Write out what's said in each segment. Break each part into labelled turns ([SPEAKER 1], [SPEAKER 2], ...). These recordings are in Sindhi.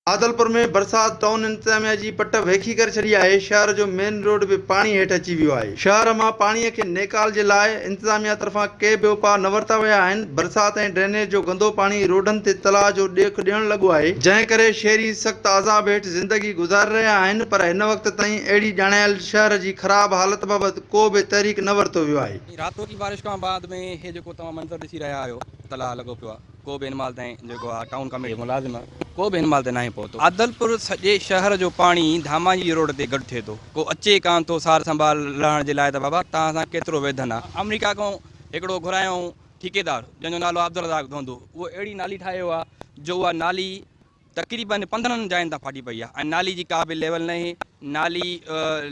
[SPEAKER 1] عادلپور ۾ برسات ٽائون انتظاميا جي پٽ ويکي ڪري ڇڏي آهي، شهر جو مين روڊ به پاڻي هيٺ اچي ويو آهي، شهر مان پاڻي کي نيڪال جي لاء انتظاميا طرفان ڪي به اپاء نه ورتا ويا آهن، برسات ۽ ڊرينيج جو گندو پاڻي روڊن تي تلاء جو ڏيک ڏيڻ لڳو آهي، جنهن ڪري شهري سخت عذاب هيٺ زندگي گذاري رهيا آهن، پر هن وقت تائين اهڙي ڄاڻايل شهر جي خراب حالت بابت ڪو به تحريڪ نه ورتو ويو آهي.
[SPEAKER 2] راتوڪي بارش کان بعد ۾ هي جيڪو توهان منظر ڏسي رهيا آهيو تلاء لڳو پيو آهي. ڪو به هن مهل تائين جيڪو آ ٽائون ڪميٽي جو ملازم ڪو به هن مهل تائين ناهي پهتو. عادلپور سڄي شهر جو پاڻي ڌامانجي روڊ تي گڏ ٿئي ٿو ڪو اچي ڪانه ٿو سار سنڀال لهڻ جي لاء ته بابا توهان سان ڪيترو ويڌن آ. آمريڪا کان هڪڙو گهرايائون ٺيڪيدار جنهن جو نالو عبدالرزاق ڌونڌو اهو اهڙي نالي ٺاهي ويو آ جو اها نالي تقريبن 15 جاين تان ڦاٽي پئي آ ۽ نالي جي ڪا به ليول ناهي نالي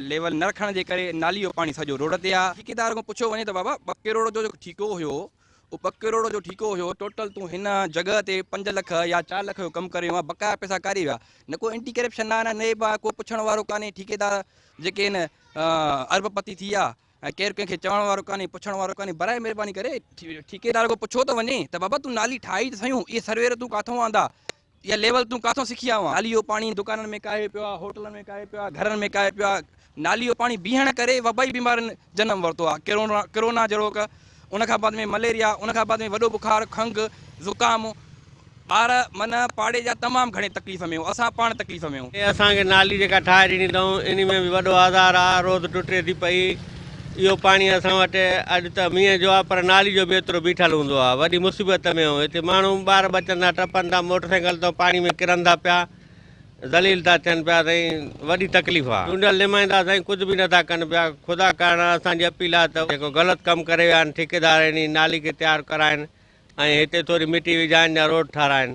[SPEAKER 2] ليول نه رکڻ جي ڪري نالي جو پاڻي سڄو روڊ تي آ. ٺيڪيدار کان پڇيو وڃي ته بابا ٻه ڪروڙ جو جيڪو ٺيڪو هيو اهو ٻه ڪروڙ جو ٺيڪو هيو ٽوٽل تون هن جڳهه تي پنج لک يا چار لک جو ڪم ڪري ويو آهين بقايا پئسا ڪاڏي ويا نه ڪو اينٽي ڪرپشن آهي نه نيب آهي ڪو پڇڻ وارو ڪانهي ٺيڪيدار جيڪي آهن ارب پتي ٿي ويا ۽ ڪير ڪنهن کي چوڻ وارو ڪانهي پڇڻ وارو ڪانهي برائي مهرباني ڪري ٺيڪيدار کان پڇو ته وڃي ته بابا تون نالي ٺاهي ته سهيون اهي سروير تون ڪاٿو آندا اها ليول تون ڪاٿون سکي آيو آهين؟ نالي جو پاڻي دڪانن ۾ ڪاهي پيو آهي، هوٽلن ۾ ڪاهي پيو آهي، گهرن ۾ ڪاهي پيو آهي. نالي جو پاڻي بيهڻ ڪري وبائي بيمارين جنم ورتو آهي. ڪرونا ڪرونا جهڙوڪ، ان کان بعد ۾ مليريا، ان کان بعد ۾ وڏو بخار، کنگهه، زڪام، ٻار من پاڙي جا تمام گهڻي تڪليف ۾ هو، اسان پاڻ تڪليف ۾ هون.
[SPEAKER 3] اسان کي نالي جيڪا ٺاهي ڏني اٿئون انهي ۾ به وڏو آزار آ، روز ٽٽي ٿي پئي. اهو پاڻي اسان وٽ اڄ ته مينهن جو آ پر نالي جو به ايترو بيٺل هوندو آ. وڏي مصيبت ۾ آهيون. هتي ماڻهو ٻار ٻچن ٿا ٽپن ٿا موٽر سائيڪل تان پاڻي ۾ ڪرن ٿا پيا ذليل ٿا ٿين پيا سائين وڏي تڪليف آ. چونڊيل نمائندا سائين ڪجهه به نٿا ڪن پيا خدا ڪارڻ اسان جي اپيل آ ته جيڪو غلط ڪم ڪري ويا آهن ٺيڪيدار انهي نالي کي تيار ڪرائن ۽ هتي ٿوري مٽي وجهائن يا روڊ ٺاراهن.